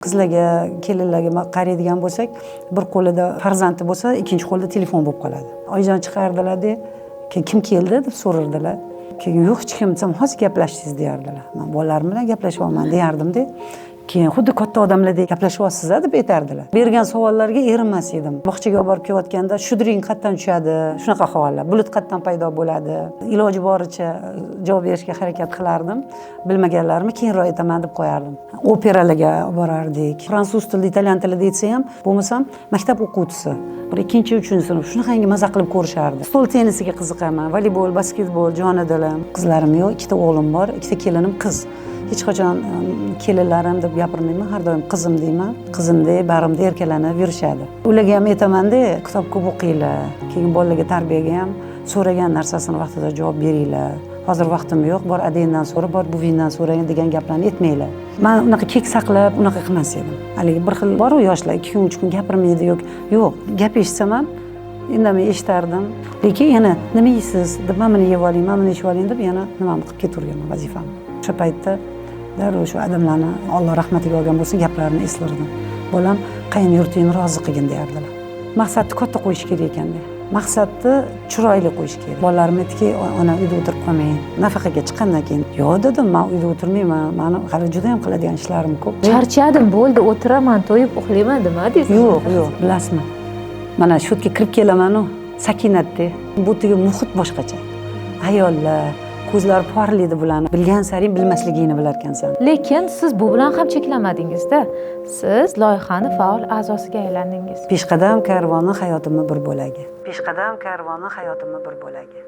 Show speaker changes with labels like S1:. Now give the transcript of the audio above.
S1: Qizlarga, kelinlarga qaraydigan bo'lsak, bir qo'lida farzandi bo'lsa, ikkinchi qo'lida telefon bo'lib qoladi. Oyijon chiqardilar-da, keyin kim keldi deb so'rardilar. Keyin yo'q, hech kim desam, hozir gaplashdingiz deyardilar. Man bolalarim bilan gaplashyapman deyardimda. Keyin xuddi katta odamlardek gaplashyapsiz deb aytardilar. Bergan savollarga erinmas edim. Bog'chaga olib borib kelayotganda shudring qayerdan tushadi, shunaqa savollar, bulut qayerdan paydo bo'ladi. Iloji boricha javob berishga harakat qilardim. Bilmaganlarimni keyinroq aytaman deb qo'yardim. Operalarga olib borardik. Fransuz tilida, italyan tilida aytsa ham, bo'lmasam maktab o'quvchisi. Bir ikkinchi, uchinchi sinf shunaqangi maza qilib ko'rishardi. Stol tennisiga qiziqaman, voleybol, basketbol jonidilim. Qizlarim yo'q, ikkita o'g'lim bor, ikkita kelinim qiz. Hech qachon kelinlarim deb gapirmayman, har doim qizim deyman. Qizimdek bag'rimda erkalanib yurishadi. Ularga ham aytamanda, kitob ko'p o'qinglar, keyin bolalarga tarbiyaga ham so'ragan narsasini vaqtida javob beringlar. Hozir vaqtim yo'q, bor adangdan so'ra, bor buvingdan so'ragin degan gaplarni aytmanglar. Man unaqa kek saqlab unaqa qilmas edim. Haligi bir xil bor-u yoshlar 2 kun, 3 kun gapirmaydi yoki yo'q, gap eshitsam ham indamay eshitardim. Lekin yana nima yeysiz deb, mana buni yeb oling, mana buni ichib oling deb yana nimamni qilib ketaverganman, vazifamni. O'sha paytda darrov shu adamlarni Alloh rahmatiga olgan bo'lsin gaplarini eslardim. Bolam, qayin yurtingni rozi qilgin deyardilar. Maqsadni katta qo'yish kerak ekanda. Maqsadni chiroyli qo'yish kerak. Bolalarim aytdiki, ona uyda o'tirib qolmang. Nafaqaga chiqqandan keyin, yo'q dedim, men uyda o'tirmayman. Mani hali juda ham qiladigan ishlarim ko'p.
S2: Charchadim, bo'ldi, o'tiraman, to'yib uxlayman demadingiz?
S1: Yo'q, yo'q, bilasizmi? Mana shu yerga kirib kelaman-u, sakinatda. Bu yerdagi muhit boshqacha. Ayollar ko'zlari porlaydi bularni. Bilgan saring bilmasligingni bilarkansan.
S2: Lekin siz bu bilan ham cheklanmadingiz-da. Siz loyihani faol a'zosiga aylandingiz.
S1: Peshqadam karvoni hayotimning bir bo'lagi. Peshqadam karvoni hayotimning bir bo'lagi.